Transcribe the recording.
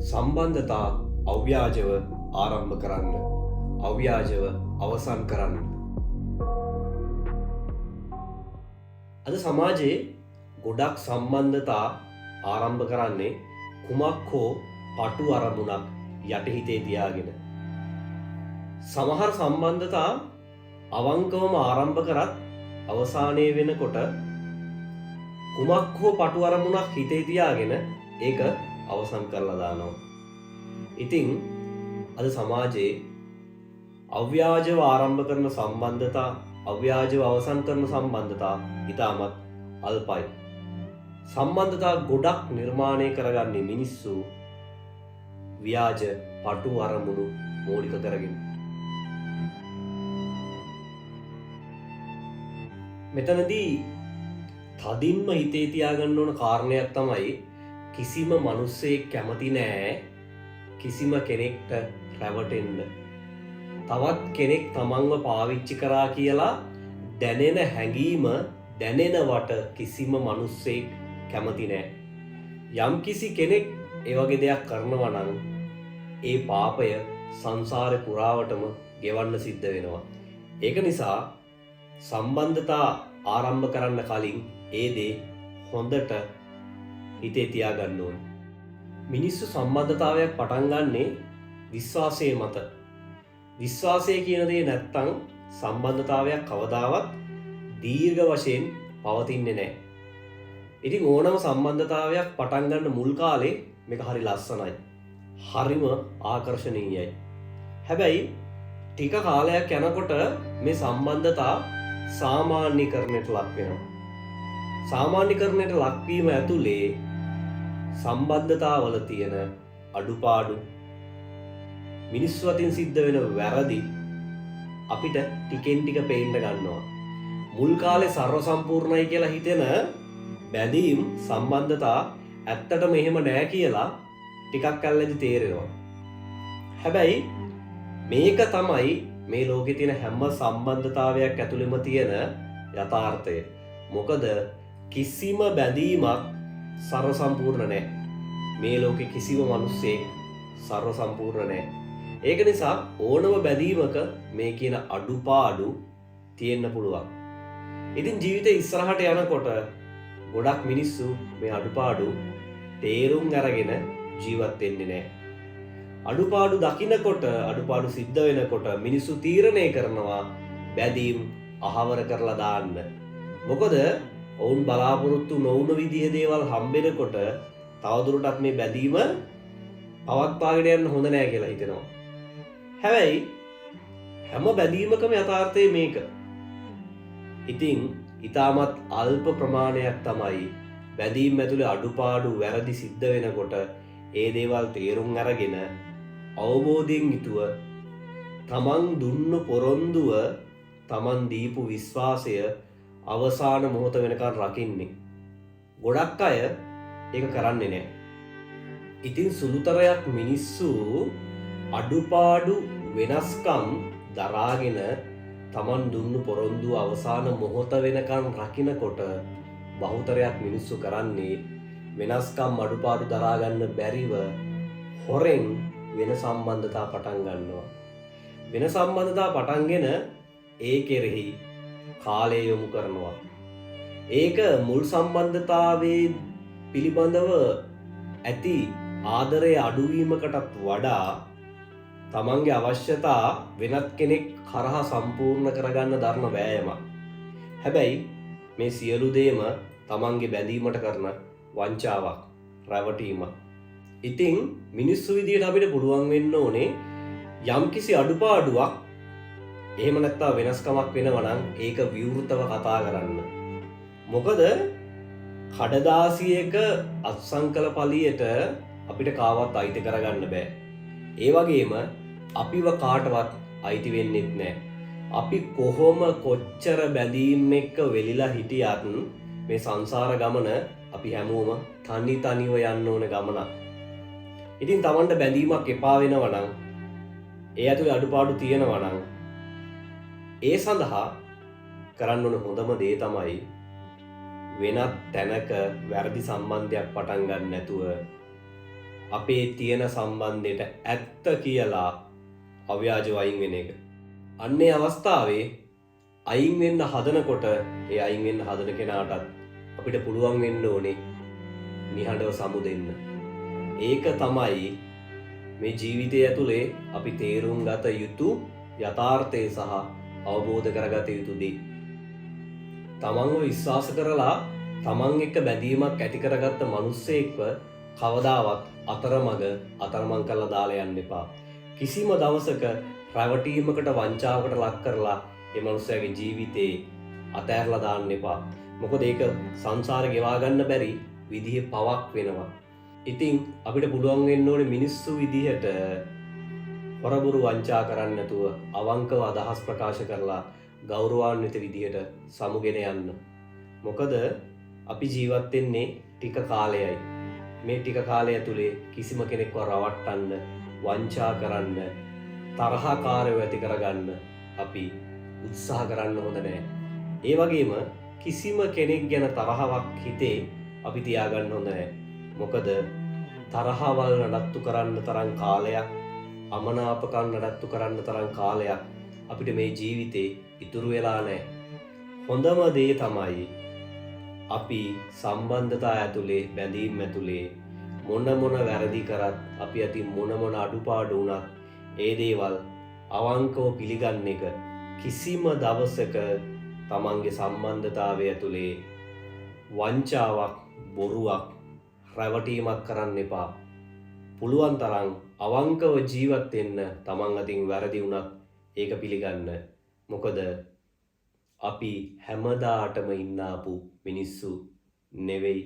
සම්බන්ධතා අව්‍යාජව ආරම්භ කරන්න. අව්‍යාජව අවසන් කරන්න. අද සමාජයේ ගොඩක් සම්බන්ධතා ආරම්භ කරන්නේ කුමක් හෝ පටු අරමුණක් යටිහිතේ තියාගෙන. සමහර සම්බන්ධතා අවංකවම ආරම්භ කරත් අවසානයේ වෙනකොට කුමක් හෝ පටු අරමුණක් හිතේ තියාගෙන ඒක අවසන් කරලා දානවා. ඉතින් අද සමාජයේ අව්‍යාජව ආරම්භ කරන සම්බන්ධතා, අව්‍යාජව අවසන් කරන සම්බන්ධතා ඉතාමත් අල්පයි. සම්බන්ධතා ගොඩක් නිර්මාණය කරගන්නේ මිනිස්සු ව්‍යාජ පටු අරමුණු මූලික කරගෙන. මෙතනදී තදින්ම හිතේ තියාගන්න ඕන කාරණයක් තමයි කිසිම මිනිස්සෙක් කැමති නෑ කිසිම කෙනෙක්ට රැවටෙන්න. තවත් කෙනෙක් තමන්ව පාවිච්චි කරා කියලා දැනෙන හැඟීම දැනෙනවට කිසිම මිනිස්සෙක් කැමති නෑ. යම් කිසි කෙනෙක් ඒ වගේ දෙයක් කරනවා නම් ඒ පාපය සංසාරේ පුරාවටම ගෙවන්න සිද්ධ වෙනවා. ඒක නිසා සම්බන්ධතා ආරම්භ කරන්න කලින් ඒ දේ හොඳට හිතේ තියාගන්න ඕනේ. මිනිස්සු සම්බන්ධතාවයක් පටන් ගන්නේ විශ්වාසය මත. විශ්වාසය කියන දේ නැත්තම් සම්බන්ධතාවයක් කවදාවත් දීර්ඝ වශයෙන් පවතින්නේ නැහැ. ඉතින් ඕනම සම්බන්ධතාවයක් පටන් ගන්න මුල් කාලේ මේක හරි ලස්සනයි. හරිම ආකර්ෂණීයයි. හැබැයි ටික කාලයක් යනකොට මේ සම්බන්ධතා සාමාන්‍යකරණයට ලක් වෙනවා. සාමාන්‍යකරණයට ලක්වීම ඇතුලේ සම්බන්ධතාවල තියෙන අඩුපාඩු, මිනිස්සු අතින් සිද්ධ වෙන වැරදි අපිට ටිකෙන් ටික පේන්න ගන්නවා. මුල් කාලේ සර්ව සම්පූර්ණයි කියලා හිතෙන බැඳීම් සම්බන්ධතා ඇත්තටම එහෙම නෑ කියලා ටිකක් කල්ලාදි තේරෙනවා. හැබැයි මේක තමයි මේ ලෝකේ තියෙන හැම සම්බන්ධතාවයක් ඇතුළෙම තියෙන යථාර්ථය. මොකද කිසිම බැඳීමක් සර්ව සම්පූර්ණ නෑ. මේ ලෝකේ කිසිම මිනිස්සෙක් සර්ව සම්පූර්ණ නෑ. ඒක නිසා ඕනම බැඳීමක මේ කියන අඩුපාඩු තියෙන්න පුළුවන්. ඉතින් ජීවිතේ ඉස්සරහට යනකොට ගොඩක් මිනිස්සු මේ අඩුපාඩු තේරුම් අරගෙන ජීවත් වෙන්නේ නෑ. අඩුපාඩු දකිනකොට, අඩුපාඩු සිද්ධ වෙනකොට මිනිස්සු තීරණය කරනවා බැඳීම් අහවර කරලා දාන්න. මොකද ඔවුන් බලාපොරොත්තු නොවුන විදිහ දේවල් හම්බෙනකොට තවදුරටත් මේ බැඳීම පවත්වාගෙන යන්න හොඳ නෑ කියලා හිතෙනවා. හැබැයි හැම බැඳීමකම යථාර්ථය මේක. ඉතින් ඉතාමත් අල්ප ප්‍රමාණයක් තමයි බැඳීම් ඇතුලේ අඩුපාඩු වැරදි සිද්ධ වෙනකොට ඒ දේවල් තේරුම් අරගෙන අවබෝධයෙන් යුතුව තමන් දුන්නු පොරොන්දුව, තමන් දීපු විශ්වාසය අවසාන මොහොත වෙනකන් රකින්නේ. ගොඩක් අය ඒක කරන්නේ නෑ. ඉතින් සුළුතරයක් මිනිස්සු අඩුපාඩු වෙනස්කම් දරාගෙන තමන් දුන්නු පොරොන්දුව අවසාන මොහොත වෙනකන් රකිනකොට බහුතරයක් මිනිස්සු කරන්නේ වෙනස්කම් අඩුපාඩු දරා ගන්න බැරිව හොරෙන් වෙන සම්බන්ධතා පටන් ගන්නවා. වෙන සම්බන්ධතා පටන්ගෙන ඒ කෙරෙහි කාලය යොමු කරනවා. ඒක මුල් සම්බන්ධතාවයේ පිළිබඳව ඇති ආදරය අඩුවීමකටත් වඩා තමන්ගේ අවශ්‍යතා වෙනත් කෙනෙක් කරහා සම්පූර්ණ කරගන්න දරන වෑයමක්. හැබැයි මේ සියලු දේම තමන්ගේ බැඳීමට කරන වංචාවක්, රැවටීමක්. ඉතින් මිනිස්සු විදියට අපිට පුළුවන් වෙන්න ඕනේ යම්කිසි අඩුපාඩුවක් එහෙම නැත්නම් වෙනස්කමක් වෙනවා නම් ඒක විවෘතව කතා කරන්න. මොකද කඩදාසියක අත්සන් කළ පළියට අපිට කාවත් අයිති කරගන්න බෑ. ඒ වගේම අපිව කාටවත් අයිති වෙන්නෙත් නෑ. අපි කොහොම කොච්චර බැඳීම් එක්ක වෙලිලා හිටියත් මේ සංසාර ගමන අපි හැමෝම තනි තනිව යන්න ඕන ගමනක්. ඉතින් තමන්ට බැඳීමක් එපා වෙනවා නම්, ඒ ඇතුලේ අඩුපාඩු තියෙනවා නම්, ඒ සඳහා කරන්න ඕන හොඳම දේ තමයි වෙනත් තැනක වැරදි සම්බන්ධයක් පටන් ගන්න නැතුව අපේ තියෙන සම්බන්ධයට ඇත්ත කියලා අව්‍යාජව අයින් වෙන එක. අන්න ඒ අවස්ථාවේ අයින් වෙන්න හදනකොට ඒ අයින් වෙන්න හදන කෙනාටත් අපිට පුළුවන් වෙන්න ඕනේ නිහඬව සමු දෙන්න. ඒක තමයි මේ ජීවිතය ඇතුලේ අපි තේරුම් ගත යුතු යථාර්ථය සහ අවබෝධ කරගත යුතු දේ. තමන්ව විශ්වාස කරලා තමන් එක්ක බැඳීමක් ඇති කරගත්ත මිනිස්සෙක්ව කවදාවත් අතරමඟ අතරමං කරලා දාලා යන්න එපා. කිසිම දවසක රැවටීමකට වංචාවකට ලක් කරලා ඒ මනුස්සයාගේ ජීවිතේ අතෑරලා දාන්න එපා. මොකද ඒක සංසාරේ ගෙවා ගන්න බැරි විදිහේ පවක් වෙනවා. ඉතින් අපිට පුළුවන් වෙන්න ඕනේ මිනිස්සු විදිහට හොරබොරු වංචා කරන්නේ නැතුව අවංකව අදහස් ප්‍රකාශ කරලා ගෞරවාන්විත විදිහට සමුගෙන යන්න. මොකද අපි ජීවත් වෙන්නේ ටික කාලයයි. මේ ටික කාලය ඇතුලේ කිසිම කෙනෙක්ව රවට්ටන්න, වංචා කරන්න, තරහකාරයෝ ඇති කරගන්න අපි උත්සාහ කරන්න හොඳ නෑ. ඒ වගේම කිසිම කෙනෙක් ගැන තරහවක් හිතේ අපි තියාගන්න හොඳ නෑ. මොකද තරහවල් නඩත්තු කරන්න තරම් කාලයක්, අමනාපකම් නඩත්තු කරන්න තරම් කාලයක් අපිට මේ ජීවිතේ ඉතුරු වෙලා නෑ. හොඳම දේ තමයි අපි සම්බන්ධතා ඇතුලේ, බැඳීම් ඇතුලේ මොන මොන වැරදි කරත්, අපි අතින් මොන මොන අඩුපාඩු වුණත් ඒ දේවල් අවංකව පිළිගන්න එක. කිසිම දවසක තමන්ගේ සම්බන්ධතාවය ඇතුලේ වංචාවක්, බොරුවක්, රැවටීමක් කරන්න එපා. පුළුවන් තරම් අවංකව ජීවත් වෙන්න. තමන් අතින් වැරදි වුණත් ඒක පිළිගන්න. මොකද අපි හැමදාටම ඉන්න ආපු මිනිස්සු නෙවෙයි.